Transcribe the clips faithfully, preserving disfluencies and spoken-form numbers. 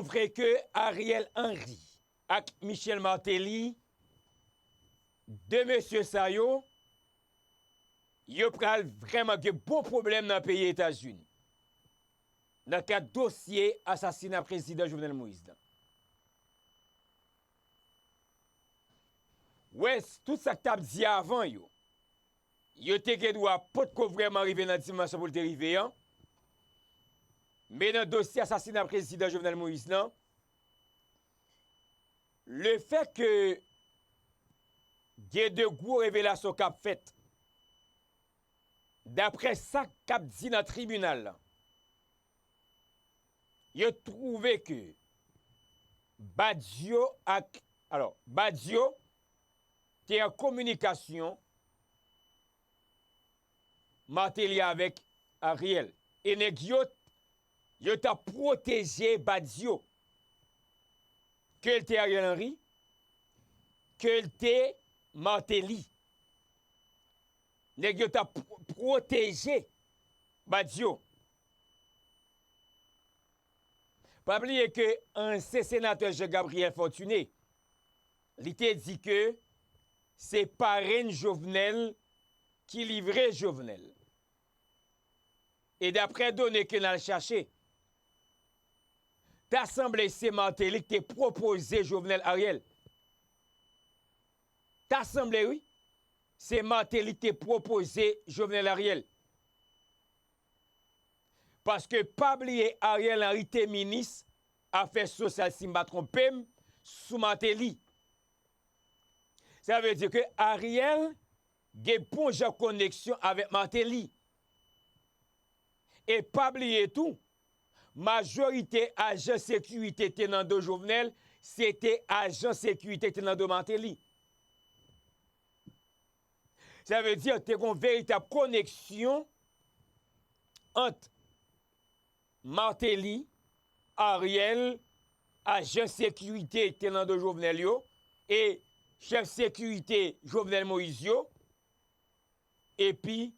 Vre ke Ariel Henry ak Michel Martelly, de mesye sa yo, yo pral vrèman gen bon pwoblèm nan peyi Etazini nan kad dosye asasina prezidan Jovenel Moïse lan. Wè, tout sa k t ap di avan yo, yo te gen dwa potko vrèman rive nan dimansyon pou l te rive an. Men nan dosye asasina prezidan Jovenel Moïse lan, lefèt ke gen de gwo revelasyon k ap fèt, daprè sa k ap di nan tribinal lan, yo twouve ke Badio ak, alò, Badio te an kominikasyon Martelly avèk Ariel. E nèg yo, yo t ap pwoteje Badio. Ke l te Ariel Henry, ke l te Martelly. Nèg yo t ap pwo-, pwoteje Badio. Pa bliye ke ansyen senatè Jean Gabriel Fortuné, li te di ke se parenn Jovenel ki livre Jovenel. E daprè done ke n al chache, ta sanble se Martelly ki te pwopoze Jovenel Ariel. Ta sanble, wi, se Martelly ki te pwopoze Jovenel Ariel. Paske pa bliye Ariel Henry te minis afè sosyal, si m pa twonpe m, sou Martelly. Sa vle di ke Ariel gen bon jan koneksyon avèk Martelly. E pa bliye tou, majorite ajan sekirite te nan do Jovenel, se te ajan sekirite te nan do Martelly. Sa vle di, te gen yon veritab koneksyon ant Martelly, Ariel, ajan sekirite te nan do Jovenel yo, e chèf sekirite Jovenel Moïse yo, epi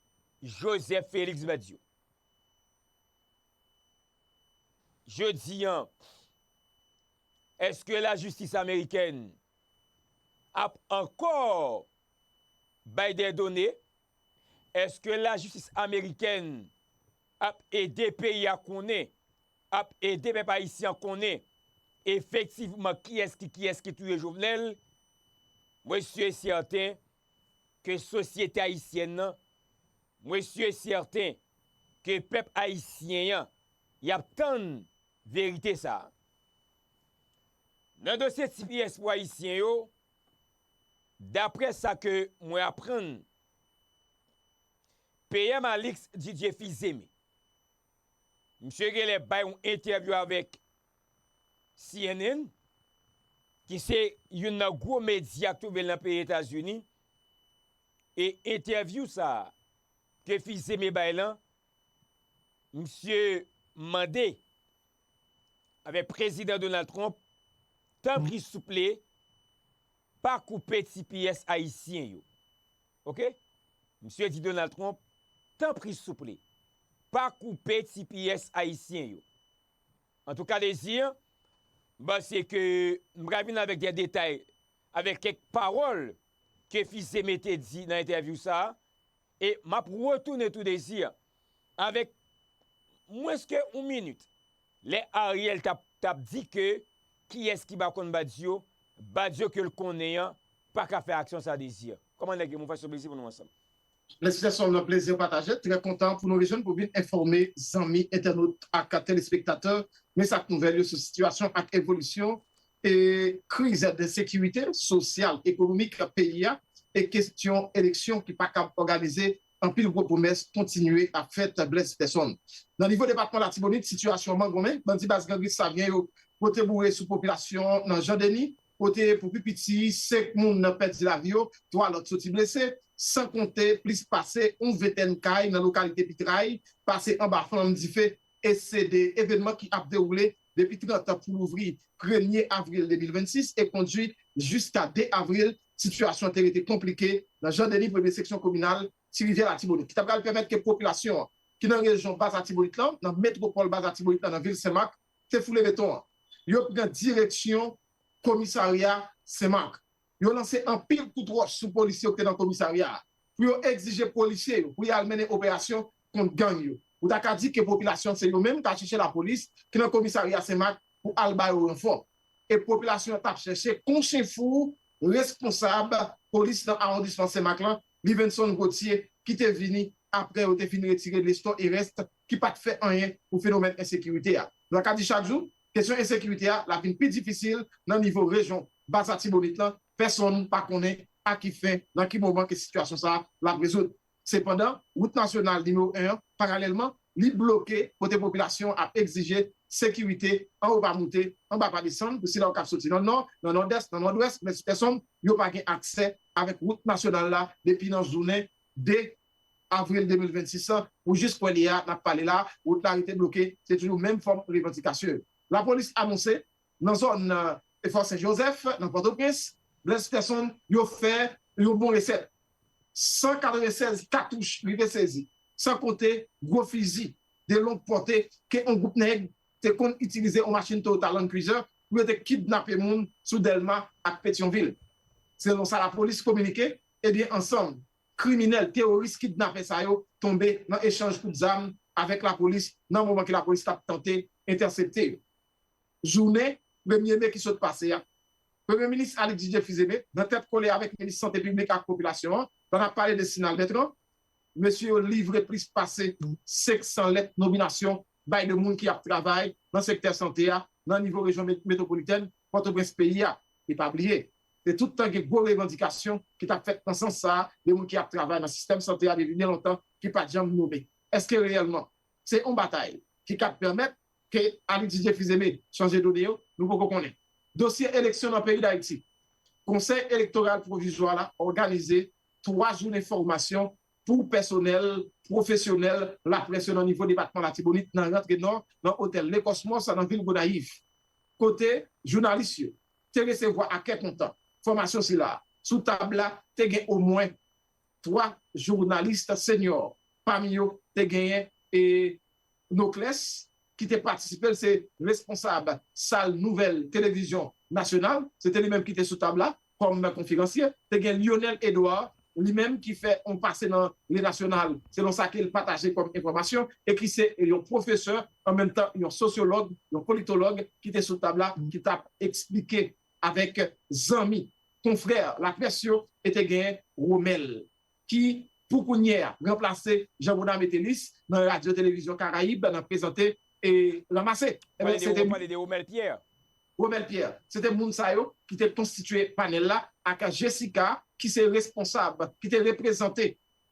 Joseph Félix Badio. Jodi an, èske lajistis amerikèn ap ankò bay de done? Èske lajistis amerikèn ap ede peyi a konnen, ap ede pèp ayisyen an konnen efektivman kiyès ki, kiyès ki touye Jovenel? Mwen si e sèten ke sosyete ayisyèn nan, mwen si e sèten ke pèp ayisyen an, y ap tann verite sa a. Nan dosye T P S pou Ayisyen yo, daprè sa ke mwen aprann, P M Alix Didier Fils-Aimé, misye genlè bay yon entèvyou avèk C N N, ki se youn nan gwo medya k twouve l nan peyi Etazini, e entèvyou sa a ke Fils-Aimé bay lan, misye mande avèk prezidan Donald Trump, tanpri souple, pa koupe T P S ayisyen yo. Oke? Misye di Donald Trump, tanpri souple, pa koupe T P S ayisyen yo. Antouka, Désir, m panse ke m pral vin avèk de detay, avèk kèk pawòl ke Fils-Aimé te di nan entèvyou sa a, e m ap retounen tou, Désir, avèk mwens ke yon minit. Lè Ariel t ap, t ap di ke kiyès ki pa konn Badio, Badio ke l konnen an pa ka fè aksyon sa, Désir. Kòman nèg yo, mwen fè sou plezi pou nou ansanm. Lè sitiyasyon nan plezi pataje, trè kontan pou nou rejwenn pou vin enfòme zanmi, entènot ak telespektatè, men sa k nouvèl yo sou sitiyasyon ak evolisyon e kriz de sekirite sosyal, ekonomik peyi a, e kesyon eleksyon ki pa kab òganize, anpil gwo pwomès kontinye ap fèt. Blaise Persone. Nan nivo depatman Latibonit, sitiyasyon mangonmen, bandi baz gang Ris Savyen yo pote boure sou popilasyon nan Jan Deni, kote pou pi piti, senk moun pèdi lavi yo, twa lòt soti blese, san konte plis pase yon ventèn kay nan lokalite Pitray pase anba flanm dife. E se de evènman ki ap dewoule depi trant pou louvri premye avril de mil vennsis e kondui jiska de avril. Sitiyasyon te rete konplike nan Jan Deni, premye seksyon kominal Ti Rivyè Latibonit, ki ta pral pèmèt ke popilasyon an ki nan rejyon Baz Latibonit lan, nan metwopòl Baz Latibonit lan, nan vil Senmak, te foule beton an. yo pran direksyon komisarya Senmak. Yo lanse anpil kout wòch sou polisye yo ki te nan komisarya a, pou yo egzije polisye yo pou y al mennen operasyon kont gang yo. Ou ta ka di ke popilasyon se yo menm k al chèche lapolis ki nan komisarya Senmak pou al ba yo ranfò. E popilasyon an t ap chèche kon chen fou responsab polis nan awondisman Senmak lan, Livenson Gauthier, ki te vini apre yo te fin retire Nestor Erest, ki pa t fè anyen pou fenomèn ensekirite a. Nou ta ka di chak jou, kesyon ensekirite a, l ap vin pi difisil nan nivo rejyon Bas Latibonit lan, pèsonn pa konnen a ki fen, nan ki moman ke sitiyasyon sa a l ap rezoud. Sepandan, wout nasyonal nimewo en an, paralèlman, li bloke kote popilasyon ap egzije sekirite, anwo pa moute, anba pa desann, pou sila yo k ap soti nan nò, nan nòdès, nan nòdwès, men sou tè sonm, yo pa gen aksè avèk wout nasyonal la depi nan jounen de avril de mil vennsis lan, pou jis kounye a n ap pale la, wout la rete bloke, se toujou menm fòm revandikasyon yo. Lapolis anonse, nan zòn, e, Fò Sen Jozèf, nan Pòtoprens, Blaise Peterson, yo fè yon bon resèt. San katrevennsèz katouch rive sezi, san konte gwo fizi de long pòte ke yon gwoup nèg te konn itilize yon machin Toyota Land Cruiser pou yo te kidnape moun sou Dèlma ak Petyonvil. Selon sa lapolis kominike, ebyen, ansanm kriminèl, teworis, kidnapè sa yo tonbe nan echanj kout zam avèk lapolis nan moman ke lapolis t ap tante entèsepte yo. Jounen premye me ki sot pase a, Premye Minis Alix Didier Fils-Aimé, nan tèt kole avèk Minis Sante Piblik ak Popilasyon an, pandan ap pale de Sinal Bertrand, mesye yo livre plis pase senk san lèt nominasyon bay de moun ki ap travay nan sektè sante a nan nivo rejyon met- metwopolitèn, Pòtoprens, peyi a. E pa bliye, se tout tan gen gwo revandikasyon ki t ap fèt nan sans sa a, de moun ki ap travay nan sistèm sante a depi byen lontan, ki pa t janm nome. Èske reyèlman se yon batay ki kab pèmèt ke Alix Didier Fils-Aimé chanje done yo? Nou poko konnen. Dosye eleksyon nan peyi Dayiti. Konsèy Elektoral Pwovizwa la òganize twa jounen fòmasyon pou pèsonèl pwofesyonèl laprès yo nan nivo depatman Latibonit, nan rantre nò, nan otèl Le Cosmos, nan vil Gonayiv, kote jounalis yo te resevwa ak kè kontan fòmasyon sila a. Sou tab la, te gen omwen twa jounalis senyò. Pami yo, te genyen, e, Noclès, ki te patisipe, l se responsab sal nouvèl televizyon nasyonal, se te li menm ki te sou tab la kòm konferansye. Te gen Lionel Edouard, li menm ki fè yon pase nan Le National, selon sa ke l pataje kòm enfòmasyon, e ki se yon pwofesè, an menm tan yon sosyològ, yon politològ ki te sou tab la, ki t ap eksplike avèk zanmi, konfrè laprès yo, e te gen Romel, ki, pou kounye a, ranplase Jean Bonard Métellis nan Radyo Televizyon Karayib nan prezante e ranmase. Ebyen, se te, pale de Romel Pierre. Romel Pierre. Se te moun sa yo ki te konstitye panèl la, ak Jessica, ki se responsab, ki te reprezante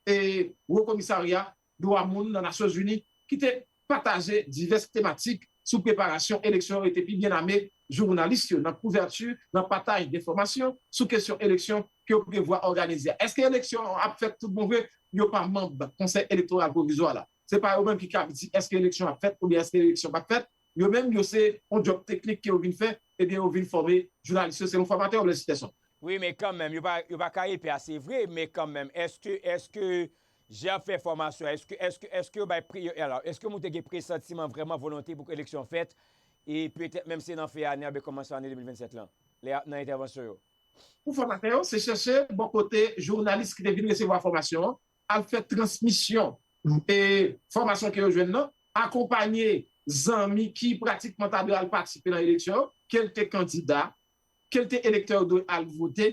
e Wo Komisarya Dwa Moun nan Nasyonzini, ki te pataje divès tematik sou preparasyon eleksyon yo, e te pi byen ame jounalis yo nan kouvèti, nan pataj enfòmasyon sou kesyon eleksyon ke yo prevwa òganize a. Èske eleksyon an ap fèt tout bon vre? Yo pa manm Konsèy Elektoral Pwovizwa la. Se pa yo menm ki kab di èske eleksyon ap fèt oubyen èske eleksyon p ap fèt. Yo menm, yo se yon djòb teknik ke yo vin fè, ebyen, yo vin fòme jounalis yo, se yon fòmatè, yo Blaise Peterson. Wi, men kanmenm, yo pa, yo pa ka epe a, se vre, men kanmenm, èske, èske jan y ap fè fòmasyon an, èske, èske, èske yo bay pre-, alò, èske moun te gen presantiman vrèman volonte pou ke eleksyon fèt, e petèt menm se nan fen ane a, oubyen kòmansman ane de mil vennsèt lan, lè y ap nan entèvansyon yo? Pou fòmatè yo, se chèche bò kote jounalis ki te vin resevwa fòmasyon an, al fè transmisyon e fòmasyon ke yo jwenn nan, akonpanye zanmi ki pratikman ta dwe al patisipe nan eleksyon yo, ke l te kandida, ke l te elektè yo dwe al vote,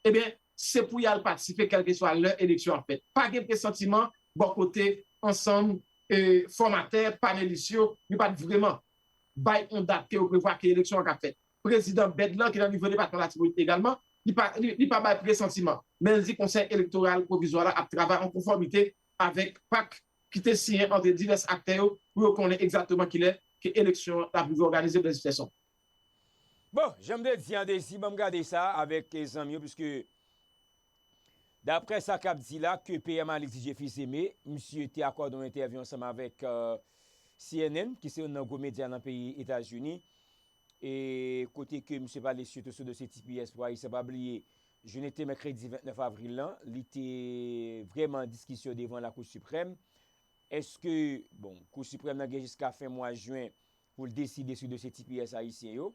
ebyen, se pou y al patisipe kèlkeswa lè eleksyon ap fèt. Pa gen presantiman bò kote ansanm e fòmatè, panelis yo, yo pa t vrèman bay yon dat ke yo prevwa ke eleksyon an ka fèt. Prezidan bed lan, ki nan nivo depatman Latibonit egalman, li pa, li, li pa bay presantiman. Men l di Konsèy Elektoral Pwovizwa la ap travay an konfòmite avèk pak ki te siyen ant divès aktè yo pou yo konnen egzakteman kilè ke eleksyon an ap rive òganize, Blaise Peterson. Bon, jan m te di an dezi, ban m gade sa avèk, eh, zanmi yo, piske daprè sa k ap di la, ke P M Alix Didier Fils-Aimé, misye te akòde yon entèvyou ansanm avèk, eh, C N N, ki se youn nan gwo medya nan peyi Etazini, e kote ke misye pale sitou sou dosye T P S pou Ayisyen. Pa bliye, jounen te mèkredi vennèf avril lan, li te vrèman an diskisyon devan Lakou Siprèm. Èske, bon, Kou Siprèm nan gen jiska fen mwa jen pou l deside sou dosye T P S ayisyen yo.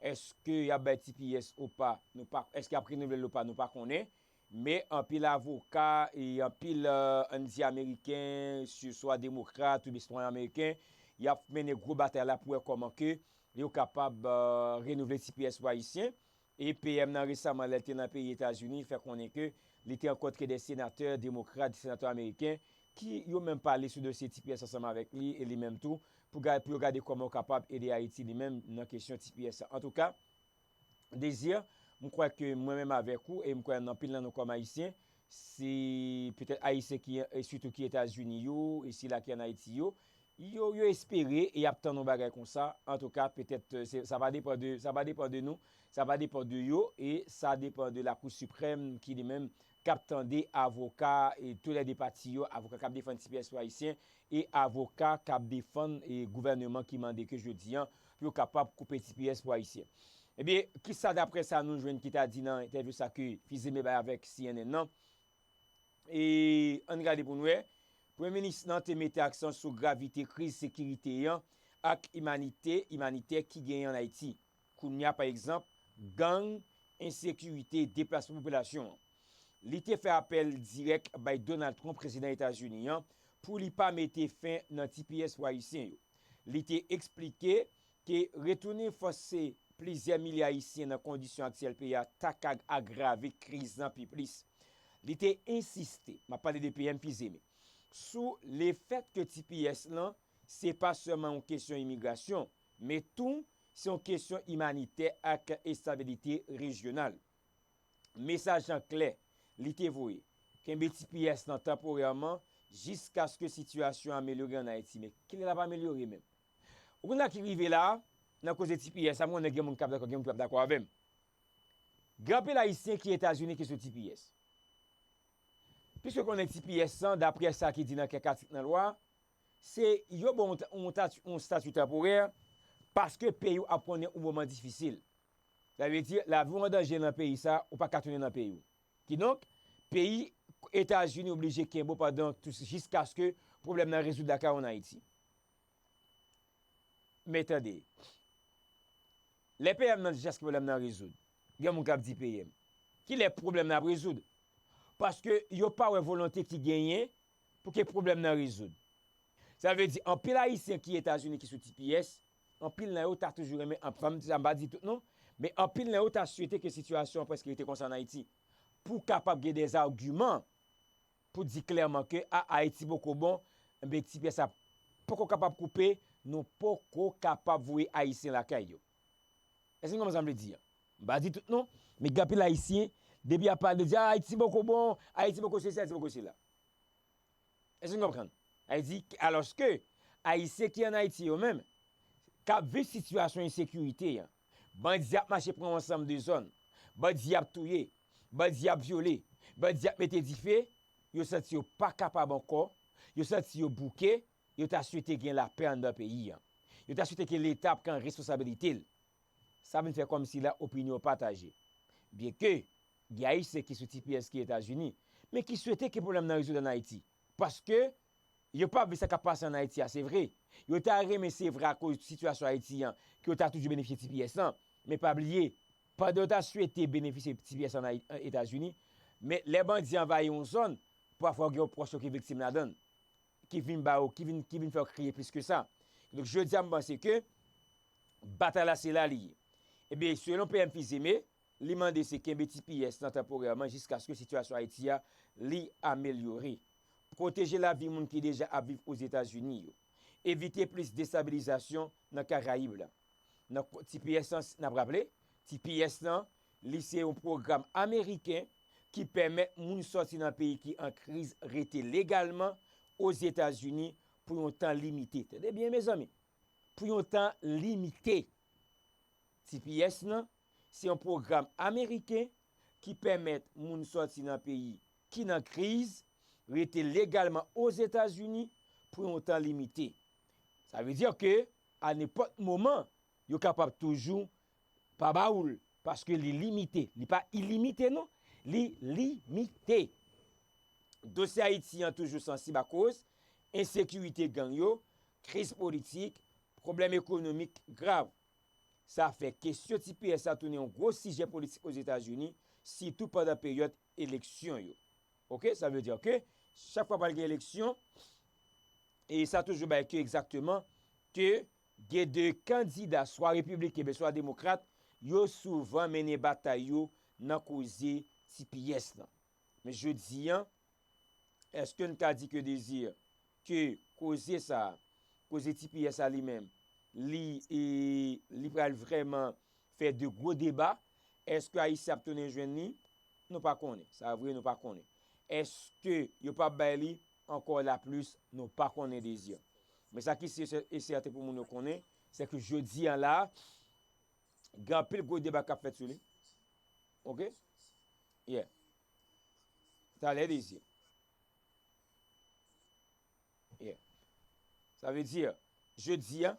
Èske y ap bay T P S ou pa, nou pa, èske y ap renouvle l ou pa, nou pa konnen. Men anpil avoka e anpil, euh, ann di ameriken, se swa demokrat oubyen sitwayen ameriken, y ap mennen gwo batay la pou wè kòman ke yo kapab, euh, renouvle T P S pou Ayisyen. E P M nan resaman, lè l te nan peyi Etazini, fè konnen ke li te rankontre de senatè demokrat, de senatè ameriken, ki yo menm pale sou dosye T P S ansanm avèk li, e li menm tou, pou ga-, pou yo gade kòman yo kapab ede Ayiti li menm nan kesyon T P S la. Antouka, Désir, m kwè ke mwen menm avèk ou, e m kwè nan anpil nan nou kòm Ayisyen, si petèt Ayisyen ki, e sitou ki Etazini yo, e sila ki ann Ayiti yo, yo, yo espere e y ap tann yon bagay konsa. Antouka, petèt, euh, se, sa va depann de, sa va depann de nou, sa va depann de yo, e sa depann de Lakou Siprèm ki li menm k ap tande avoka e tou lè de pati yo, avoka k ap defann T P S pou Ayisyen e avoka k ap defann e gouvèneman ki mande ke jodi an pou yo kapab koupe T P S pou Ayisyen. Ebyen, kisa daprè sa nou jwenn ki ta di nan entèvyou sa ke Fils-Aimé bay avèk C N N nan? E ann gade pou n wè. Premye minis lan te mete aksan sou gravite kriz sekirite an ak imanite, imanitè ki genyen ann Ayiti. Kounye a, pa egzanp, gang, ensekirite, deplasman popilasyon an. Li te fè apèl dirèk bay Donald Trump, prezidan Etazini an, pou li pa mete fen nan T P S pou Ayisyen yo. Li te eksplike ke retounen fòse plizyè milye Ayisyen nan kondisyon aktyèl peyi a ta ka agrave kriz lan pi plis. Li te ensiste, m ap pale de P M Fils-Aimé, sou lefèt ke T P S lan se pa sèlman yon kesyon imigrasyon, men tou se yon kesyon imanitè ak estabilite rejyonal. Mesaj lan klè, li te voye, kenbe T P S lan tanporèman jiskaske sitiyasyon an amelyore ann Ayiti. Men kilè l ap amelyore menm? Ou konn sa ki rive la a, nan koze T P S la, m konnen gen moun k ap dakò, gen moun ki p ap dakò avè m. Gen anpil Ayisyen ki Etazini ki sou T P S. Piske konnen T P S lan, daprè sa ki di nan kèk atik nan lwa, se yo ba w yon, yon, yon estati tanporè paske peyi w ap konnen yon moman difisil. Sa vle di, lavi w an danje nan peyi sa, ou pa ka tounen nan peyi w. Kidonk, peyi Etazini oblije kenbe w pandan tou, jiskaske pwoblèm nan rezoud lakay ou ann Ayiti. Men tande, lè P M nan di jiskaske pwoblèm nan rezoud, gen moun k ap di P M, kilè pwoblèm nan ap rezoud? Paske yo pa wè volonte ki genyen pou ke pwoblèm nan rezoud. Sa vle di, anpil Ayisyen ki Etazini ki sou T P S, anpil nan yo ta toujou renmen, anpil, m pa di tout non, men anpil nan yo ta swete ke sitiyasyon an prèske rete konsa ann Ayiti, pou kapab gen dèzagiman pou di klèman ke, a, Ayiti poko bon, enben, T P S la poko kapab koupe, nou poko kapab voye Ayisyen lakay yo. Èske nou konprann sa m vle di an? M pa di tout non, men gen anpil Ayisyen, depi y ap pale, yo di, a, Ayiti poko bon, Ayiti poko sesi, Ayiti poko sela. Èske nou konprann? Sa vle di, alòske Ayisyen ki ann Ayiti yo menm, k ap viv sitiyasyon ensekirite an, bandi ap mache pran yon ansanm de zòn, bandi ap touye, bandi ap vyole, bandi ap mete dife, yo santi yo pa kapab ankò, yo santi yo bouke, yo ta swete gen lapè anndan peyi an. Yo ta swete ke Leta pran responsabilite l. Sa vin fè kòmsi la opinyon pataje. Byenke gen Ayisyen ki sou T P S ki Etazini, men ki swete ke pwoblèm nan rezoud ann Ayiti. Paske yo pa vle sa k ap pase ann Ayiti a, se vre. Yo ta renmen, se vre, akoz sitiyasyon Ayiti an, ke yo ta toujou benefisye T P S lan. Men pa bliye, pandan yo ta swete benefisye T P S ann Ayi-, an Etazini, men lè bandi anvayi yon zòn, pafwa gen yon pwòch yo ki viktim ladan l, ki vin ba yo, ki vin, ki vin fè yo kriye plis ke sa. Donk, jodi a, m panse ke batay la se la li ye. Ebyen, selon P M Fils-Aimé, li mande se kenbe T P S lan tanporèman jiskaske sitiyasyon Ayiti a li amelyore. Pwoteje lavi moun ki deja ap viv Ozetazini yo. Evite plis destabilizasyon nan Karayib la. Nan ko-, T P S lan, n ap raple, T P S lan, li se yon pwogram ameriken ki pèmèt moun sòti nan peyi ki an kriz rete legalman Ozetazini pou yon tan limite. Tande byen, mezanmi. Pou yon tan limite. T P S lan, se yon pwogram ameriken ki pèmèt moun sòti nan peyi ki nan kriz rete legalman Ozetazini pou yon tan limite. Sa vle di ke, a nenpòt moman, yo kapab toujou pa ba ou l, paske li limite. Li pa ilimite, non. Li limite. Dosye Ayiti an toujou sansib akoz ensekirite gang yo, kriz politik, pwoblèm ekonomik grav. Sa fè kesyon T P S la tounen yon gwo sijè politik Ozetazini, sitou pandan peryòd eleksyon yo. Oke, sa vle di ke chak fwa pral gen eleksyon, e sa toujou bay ke egzakteman ke gen de kandida, swa repibliken, swa demokrat, yo souvan mennen batay yo nan koze T P S lan. Men jodi a, èske n ka di ke Désir, ke koze sa, koze T P S la li menm, li, e, li pral vrèman fè de gwo deba? Èske Ayisyen ap tounen jwenn li? Nou pa konnen. Sa vre, nou pa konnen. Èske yo p ap bay li ankò laplis? Nou pa konnen, Désir. Men sa ki si e sèten pou moun yo konnen, se ke jodi a la, gen anpil gwo deba k ap fèt sou li. Oke? Yeah. Talè, Désir. Yeah. Sa vle di, jodi a,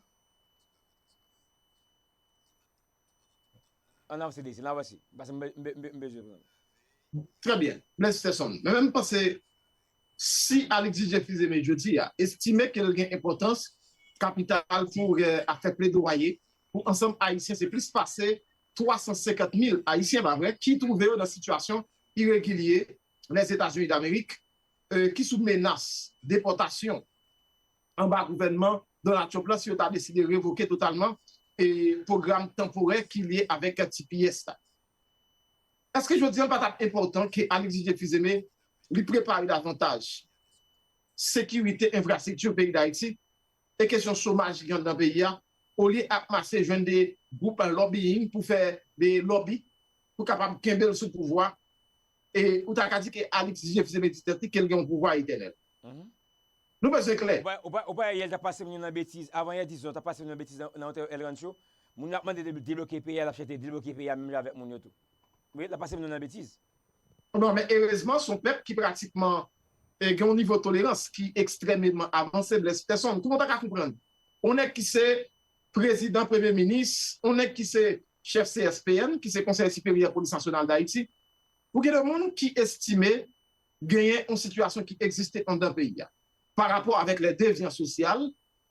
ann avanse, Désir, ann avanse. Paske m be- m be- m be- m bezwen pran. Trè byen. Blaise Peterson. Men menm panse, si Alix Didier Fils-Aimé jodi a estime ke l gen enpòtans kapital pou, eh, ap fè pledwaye pou ansanm Ayisyen, se plis pase twa san senkant mil Ayisyen, pa vre, ki twouve yo nan sitiyasyon iregilye Lèzetazini Damerik, eh, ki sou menas depòtasyon anba gouvènman Donald Trump la, si yo ta deside revoke totalman, eh, pwogram tanporè ki lye avèk T P S la. Èske jodi a l pa t ap enpòtan ke Alix Didier Fils-Aimé li prepare davantaj sekirite enfrastrikti peyi Dayiti e kesyon chomaj ki anndan peyi a, olye ap mache jwenn de gwoup lobbying pou fè de lobby pou kapab kenbe l sou pouvwa? E ou ta ka di ke Alix Didier Fils-Aimé di tèt li ke l gen yon pouvwa etènèl. Nou bezwen klè. Ou pa, ou pa, ou pa yè l t ap pase moun yo nan betiz, avan yè dizon, t ap pase moun yo nan betiz nan, nan otèl El Rancho. Moun yo ap mande de debloke peyi a, l ap chante debloke peyi a menm jan avèk moun yo tou. Wi, l ap pase moun yo nan betiz. Non, men erezman, se yon pèp ki pratikman, eh, gen yon nivo tolerans ki ekstrèmeman avanse, Blaise Peterson. Kouman w ta ka konprann yon nèg ki se prezidan, premye minis, yon nèg ki se chèf C S P N, ki se Konsèy Siperyè Polis Nasyonal Dayiti, pou gen de moun ki estime genyen yon sitiyasyon ki egziste anndan peyi a, pa rapò avèk lè devyan sosyal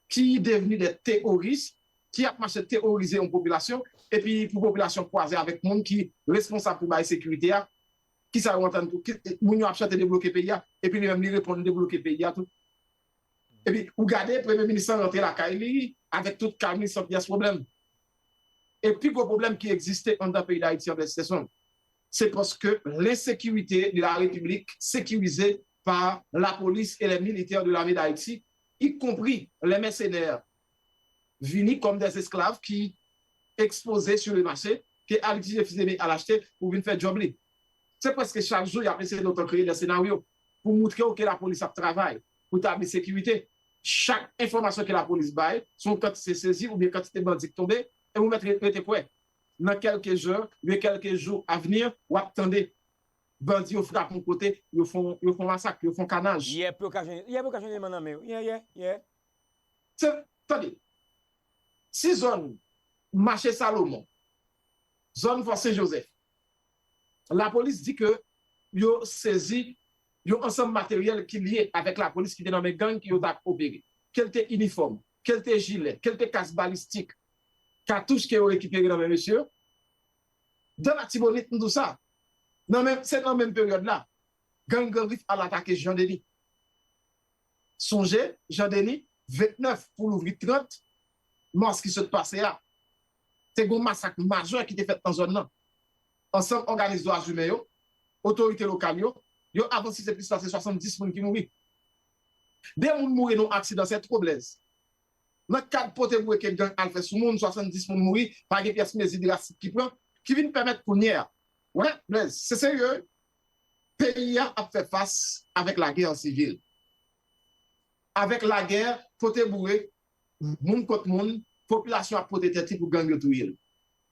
ki devni de teworis, ki ap mache teworize yon popilasyon, epi pou popilasyon kwaze avèk moun ki responsab pou bay sekirite a, kisa yo antann tou? Ki, moun yo ap chante debloke peyi a, epi li menm li reponn debloke peyi a tou. Epi ou gade premye minis lan rantre lakay li avèk tout kalm li san pyès pwoblèm. E pi gwo pwoblèm ki egziste anndan peyi Dayiti an Blaise Peterson, se paske lensekirite de la Repiblik sekirize pa lapolis e les militaires de l'armée d'Haïti, y compris les mercenaires, vini kòm des esclaves ki ekspoze sou le mache, ke Alix Didier Fils-Aimé al achte pou vin fè djòb li. Se prèske chak jou y ap eseye lontan kreye de senaryo pou moutre w ke lapolis ap travay pou tabli sekirite. Chak enfòmasyon ke lapolis bay, se yon kantite sezi oubyen kantite bandi k tonbe, e ou mèt re- rete kwè. Nan kèlke zè, oubyen kèlke jou avni, w ap tande bandi yo frape yon kote, yo fè yon, yo fè yon masak, yo fè yon kanaj. Yè pou yo ka jwenn, yè pou yo ka jwenn eleman nan men yo. Yè, yè, yè. Se, tande, si zòn Mache Salomon, zòn Fò Sen Jozèf, lapolis di ke yo sezi yon ansanm materyèl ki lye avèk lapolis ki te nan men gang ki yo t ap opere. Ke l te inifòm, ke l te jilè, ke l te kas balistik, katouch ke yo rekipere nan men mesye yo. Dan Latibonit, m di w sa, nan menm, se nan menm peryòd la, gang Gran Grif al atake Jan Deni. Sonje, Jan Deni, vennèf pou louvri trant mas ki sot pase a, te gen yon masak majè ki te fèt nan zòn nan. Ansanm òganis dwa imen yo, otorite lokal yo, yo avanse se plis pase swasanndis moun ki mouri. De moun mouri nan yon aksidan, se twò, Blaise. Nan kad pote boure ke gang al fè sou moun, swasanndis moun mouri, pa gen pyès mezi drastik ki pran, ki vin pèmèt kounye a. Wè, Blaise, se serye, peyi a ap fè fas avèk lagè sivil. Avèk lagè, pote boure, moun kont moun, popilasyon ap pote tèt li pou gang yo touye l.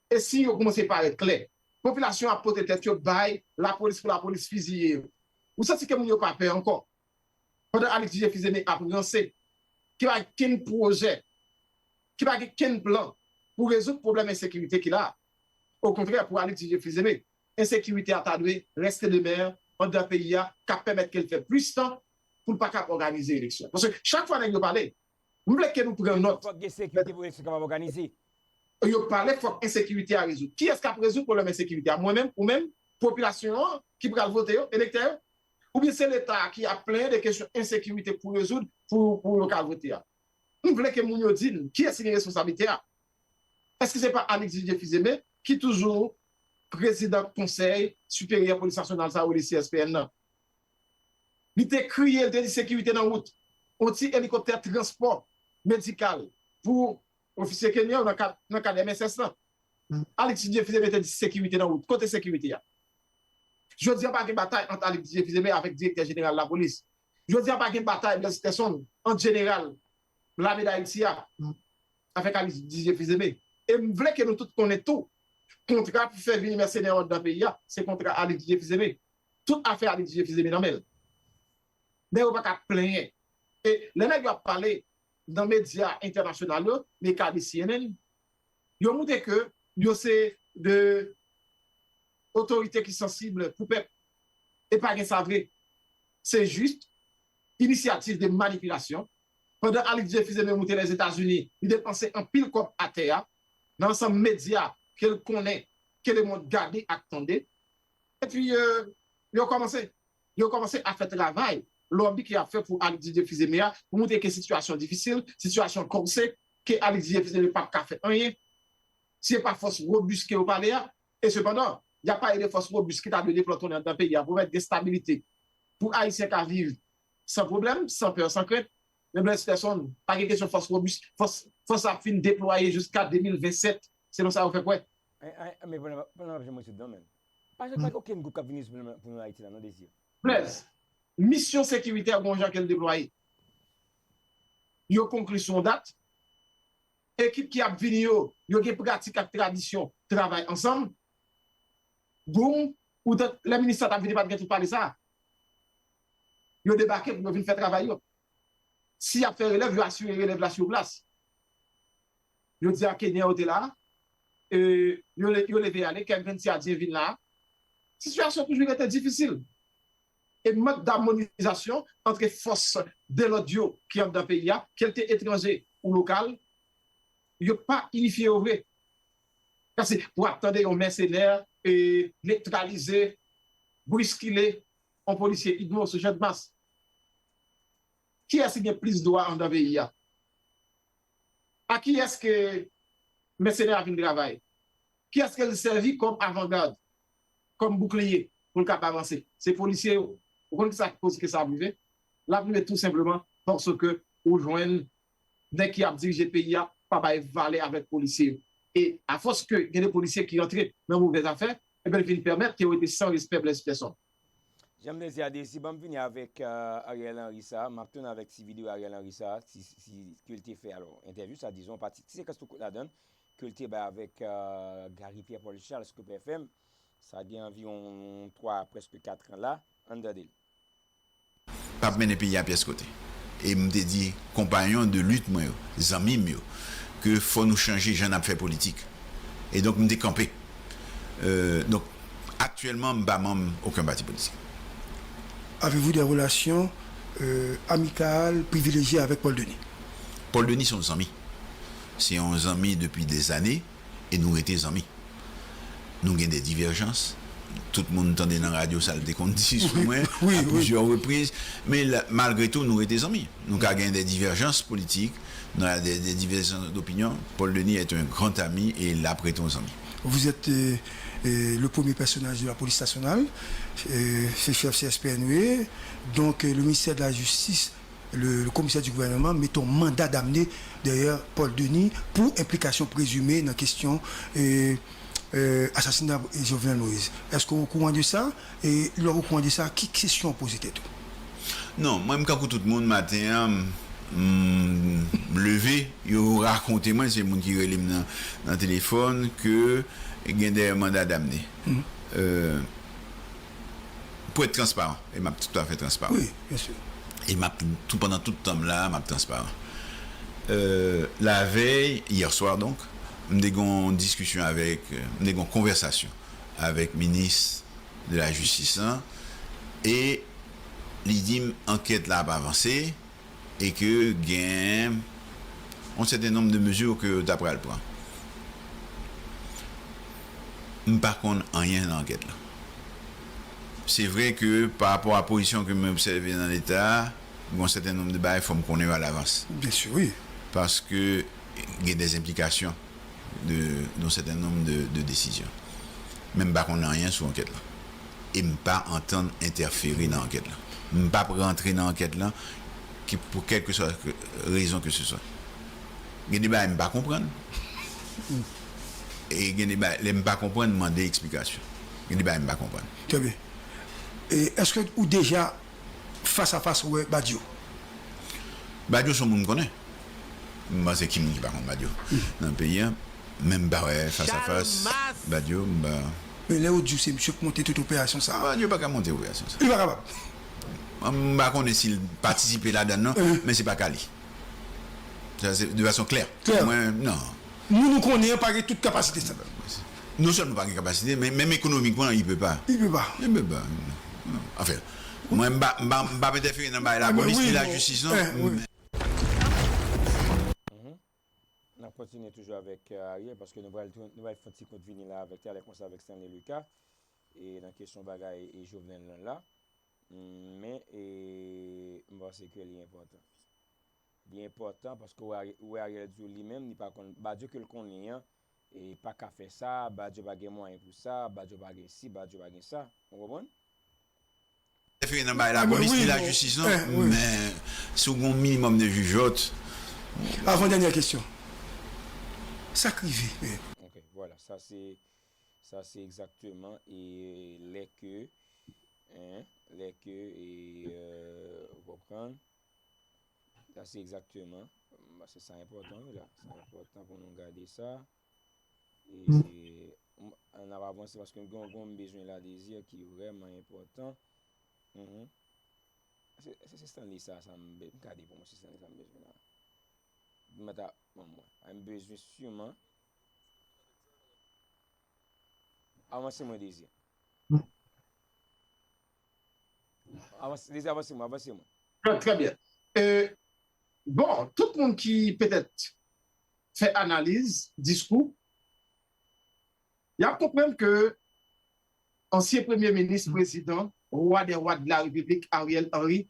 E siy yo kòmanse parèt klè. Popilasyon ap pote tèt yo bay lapolis pou lapolis fiziye yo. Ou santi ke moun yo pa pè ankò. Pandan Alix Didier Fils-Aimé ap ranse, ki pa gen kenn pwojè, ki pa gen kenn plan pou rezoud pwoblèm ensekirite ki la. Okontrè, pou Alix Didier Fils-Aimé, ensekirite a ta dwe reste de mè anndan peyi a, k ap pèmèt ke l fè plis tan pou l pa kab òganize eleksyon. Paske chak fwa nèg yo pale, m vle ke nou pran nòt. Fòk gen sekirite pou eleksyon kapab òganize. Yo pale, fòk ensekirite a rezoud. Kiyès k ap rezoud pwoblèm ensekirite a? Mwen menm, ou menm, popilasyon an ki pral vote yo, elektè yo? Oubyen se Leta a ki ap plenyen de kesyon ensekirite pou rezoud pou, pou yo ka vote a? M vle ke moun yo di n kiyès ki gen responsablite a. Èske se pa Alix Didier Fils-Aimé ki toujou prezidan Konsèy Siperyè Polis Nasyonal sa yo rele C S P N nan? Li te kriye, li te di sekirite nan wout. On ti elikoptè transpò medikal pou ofisye kenyan yo nan kad, nan kad M S S lan. Alix Didier Fils-Aimé te di sekirite nan wout. Kote sekirite a? Jodi a pa gen batay ant Alix Didier Fils-Aimé avèk direktè jeneral lapolis. Jodi a pa gen batay Blaise Peterson ant jeneral lame Dayiti a avèk Alix Didier Fils-Aimé. E m vle ke nou tout konnen tou, kontra pou fè vini mèsenè yo anndan peyi a, se kontra Alix Didier Fils-Aimé. Tout afè Alix Didier Fils-Aimé nan men l. Men yo pa ka plenyen. E lè nèg yo ap pale nan medya entènasyonal yo, men ka de C N N, yo montre ke yo se de otorite ki sansib pou pèp. E pa gen sa vre. Se jis inisyativ de manipilasyon. Pandan Alix Didier Fils-Aimé moute Lèzetazini, li depanse anpil kòb atè a, nan ansanm medya ke l konnen, ke lemonn gade ak tande. Epi, euh, yo kòmanse, yo kòmanse a fè travay lòbi ke y ap fè pou Alix Didier Fils-Aimé a, pou montre ke sitiyasyon difisil, sitiyasyon kòse, ke Alix Didier Fils-Aimé p ap ka fè anyen. Se pa fòs wobis ke yo pale a. E sepandan, y ap pale de fòs wobis ki ta dwe deplòtonnen anndan peyi a pou pèmèt gen estabilite, pou Ayisyen ka viv san pwoblèm, san pè, san krent. Men Blaise Peterson, pa gen kesyon fòs wobis, fòs, fòs la ap fin deplwaye jiska de mil vennsèt, selon sa yo fè kwè. Ay, ay, men pandan, pandan n ap jwenn mwen sou dan, men. Pa janm pa gen okenn gwoup k ap vini pou nou, pou nou Ayiti la, non, Désir. Blaise, misyon sekirite a gon jan ke l deplwaye. Yo konkli sou yon dat, ekip ki ap vini yo, yo gen pratik ak tradisyon travay ansanm. Boum, ou t-, lè minis la t ap vini, pa t gen tout pale sa. Yo debake pou yo vin fè travay yo. Si y ap fè relèv, yo asire relèv la sou plas. Yo di a Kenyan yo te la, e, yo le-, yo leve ale, Kevin Siadyen vin la. Sitiyasyon toujou rete difisil. E mank damonizasyon ant fòs de lòd yo ki anndan peyi a, ke l te etranje ou lokal, yo pa inifye yo vre. Paske pou ap tande yon mèsenè, e, netralize, briskile yon polisye Idmo sou Chanmas. Kiyès ki gen plis dwa anndan peyi a? A kiyès ke mèsenè a vin travay? Kiyès ke l sèvi kòm avangad, kòm boukliye pou l kab avanse? Se polisye yo. Ou konn kisa ki koz ke sa ap rive? L ap rive tou senpleman paske ou jwenn nèg ki ap dirije peyi a pa bay valè avèk polisye yo. E afòs ke gen de polisye ki rantre nan movèz afè, ebyen, l vin pèmèt ke yo rete san respè Blaise Peterson. Jan m te di a, Désir, ban m vini avèk, euh, Ariel Henry sa. M ap tounen avèk ti videyo Ariel Henry sa, ti, ti, ke l te fè, alò, entèvyou sa, dizon, pati, ti sekans tou kout ladan l, ke l te bay avèk, euh, Gary Pierre Paul Charles sou Koup F M. Sa gen anviwon twa, prèske kat an la. Ann tande l. P ap mennen peyi a pyès kote. E m te di konpayon de lit mwen yo, zanmi m yo, ke fò nou chanje jan n ap fè politik. E donk, m te kanpe. Euh, donk, aktyèlman, m pa manm okenn pati politik. Avez-vous des relations, euh, amicales, privilégiées avec Paul Denis? Paul Denis se yon zanmi. Se yon zanmi depi dèzane e nou rete zanmi. Nou gen de divèjans. Tout moun tande nan radyo sa l te konn di sou mwen a plizyè repriz. Men la, malgre tou, nou rete zanmi. Nou ka gen de divèjans politik, nou ka de, de divèjans d'opinion. Paul Denis est un grand ami et l ap rete yon zanmi. Vous êtes, euh, euh, le premier personnage de la police nationale, euh, c'est chef C S P N E, donc, euh, le ministère de la Justice, le, le commissaire du gouvernement mete yon manda damne dèyè Paul Denis pou enplikasyon prezime nan kesyon, euh, euh, asasina Jovenel Moïse. Èske w okouran de sa? E lè w okouran de sa, ki kesyon w poze tèt ou? Non, mwen, m kankou tout moun, maten an, m, m leve, yo rakonte mwen, se moun ki rele m nan, nan telefòn, ke gen de manda damne. Euh, pou èt transparan, e m ap toutafè transparan. Wi, byen si. E m ap tou, pandan tout tan m la, m ap transparan. Euh, lavèy, yè swa donk, m te gen yon diskisyon avèk, euh, m te gen yon konvèsasyon avèk minis de la jistis lan, e li di m ankèt la ap avanse, e ke gen yon sèten nonb de mezi ke yo ta pral pran. M pa konn anyen nan ankèt la. Se vre ke pa rapò a pozisyon ke mwen obsève nan Leta a, gen yon sèten nonb de bagay fò m konnen yo alavans. Byen si, wi. Paske gen de enplikasyon de, de yon sèten nonb de, de desizyon. Men m pa konn anyen sou ankèt la. E m pa antann entèfere nan ankèt la. M p ap rantre nan ankèt la ki pou kèlkeswa rezon ke se swa. Gen de bagay m pa konprann. E gen de bagay, lè m pa konprann, m mande eksplikasyon. Gen de bagay m pa konprann. Trè byen. E èske ou deja fas a fas wè Badio? Badio se yon moun m konnen. M panse ki moun ki pa konn Badio nan peyi a. Men m pa wè fas a fas Badio, m pa. Men lè yo di w se misye k monte tout operasyon sa a. Badio pa ka monte operasyon sa a. Li pa kapab. M pa konnen si l patisipe ladan l non, men se pa ka li. Sa se de fason klè. Klè. Mwen, non. Moun ou konnen an pa gen tout kapasite sa. Non sèlman pa gen kapasite, men menm ekonomikman, li pe pa. Li pe pa. Li pe pa. Anfen, mwen, m pa, m pa, m pa entèfere nan bagay lapolis ni lajistis non. N ap kontinye toujou avèk, euh, Ariel, paske nou pral, nou pral fè yon ti kout vini la avèk, talè konsa avèk Stanley Lucas, e nan kesyon bagay e Jovenel lan la. Men, e, m panse ke li enpòtan. Li enpòtan paske ou wè, ou wè Ariel di w li menm, li pa konn, Badio ke l konnen an, e pa ka fè sa, Badio pa gen mwayen pou sa, Badio pa gen si, Badio pa gen sa. Ou konprann? Entèfere nan bagay lapolis ni lajistis non, men si w gen yon minimòm de jijòt. Avan dènyè kesyon. Sa k rive? Ok, vwala, sa se, sa se egzakteman, e lè ke, en, lè ke, e, euh, ou konprann? Sa se egzakteman, paske sa enpòtan wi la, sa enpòtan pou nou gade sa. E, m, n ap avanse paske m gen yon, gen yon bezwen la, Désir, ki vrèman enpòtan. Mhm. Se, se, se Stanley sa, sa m be-, m gade pou mwen, se Stanley sa m bezwen la. M ta, bon, mwen, m bezwen siman. Avanse mwen, Désir. Avanse, Désir, avanse mwen, avanse mwen. Trè, trè byen. E, bon, tout moun ki petèt fè analiz diskou, y ap konprann ke ansyen premye minis, prezidan, wa dè wa de la repiblik, Ariel Henry,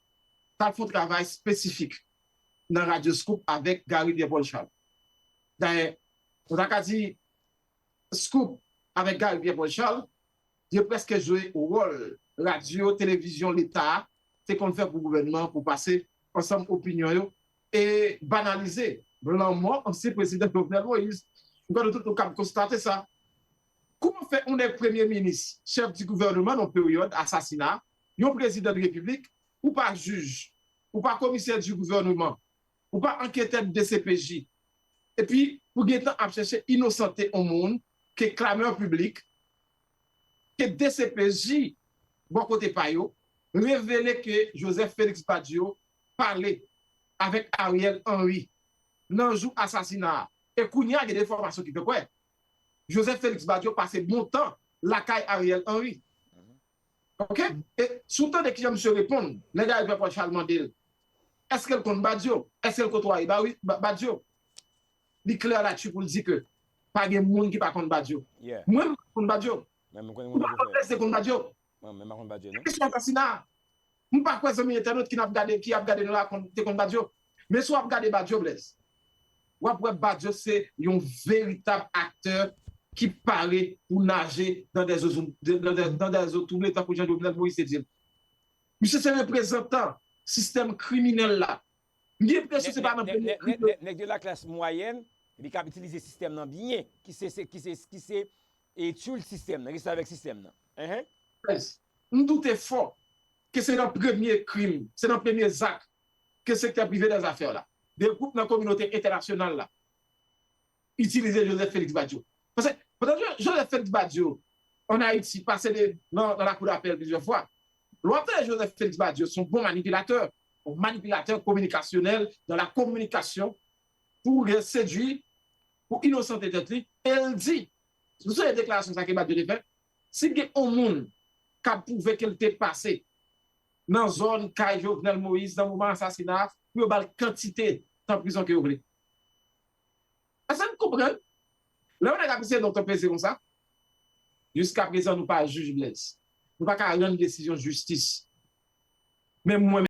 t al fè yon travay espesifik nan Radyo Scoop avèk Gary Pierre Paul Charles. Dayè, nou ta ka di Scoop avèk Gary Pierre Paul Charles, yo prèske jwe wòl radyo, televizyon Leta a te konn fè pou gouvènman an, pou pase ansanm opinyon yo e banalize lanmò ansyen prezidan Jovenel Moïse. M kwè nou tout nou kab konstate sa. Kouman fè yon nèg premye minis, chèf di gouvènman nan yon peryòd asasina, yon prezidan de repiblik, ou pa jij, ou pa komisè di gouvènman, ou pa anketè de D C P J, epi pou gentan ap chèche inosante yon moun ke klamè piblik, ke D C P J bò kote pa yo revele ke Joseph Félix Badio pale avèk Ariel Henry nan jou asasina a. E kounye a, gen de enfòmasyon ki fè kwè Joseph Félix Badio pase bon tan lakay Ariel Henry. Oke? E si w tande kijan misye reponn lè Gary Pierre Paul Charles mande l, èske l konn Badio? Èske l kotoye Ba-, Ba-, Badio? Li klè lati pou l di ke pa gen moun ki pa konn Badio. Mwen, m pa konn Badio. M pa konn Badio. Mwen, m pa konn Badio, non. Kesyon asasina a. M pa kwè zanmi entènot ki n ap gade, ki ap gade nou la konn, te konn Badio. Men si w ap gade Badio, Blaise, w ap wè Badio se yon veritab aktè ki pare pou naje dans des eaux, dans des, dans des eaux troublées, tankou jan Jovenel Moïse te di l. Misye se reprezantan sistèm kriminèl la. M gen enpresyon se pa nan premye krim yo. Nèg de la klas mwayèn, epi k ap itilize sistèm nan byen, ki se, se, ki se, ki se, e, tyoul sistèm nan, reste avèk sistèm nan. Enhen. M doute fò ke se nan premye krim, se nan premye zak ke sektè prive dèzafè la, de gwoup nan kominote entènasyonal la, itilize Joseph Félix Badio. Paske, pandan Jo-, Joseph Félix Badio, an Ayiti, pase de, nan, nan lakou dapèl plizyè fwa, lè w ap tande Joseph Félix Badio, se yon bon manipilatè, yon manipilatè kominikasyonèl, dans la communication, pou sedui, pou inosante tèt li, e l di, si w sonje deklarasyon sa ke Badio te fè, si gen yon moun k ap pwouve ke l te pase nan zòn kay Jovenel Moïse nan moman asasina a, pou yo ba l kantite tan prizon ke yo vle. Èske n konprann? Lè yon nèg ap eseye non te peze konsa, Jiskaprezan, nou pa jij, Blaise. Nou pa ka rann desizyon jistis. Men mwen,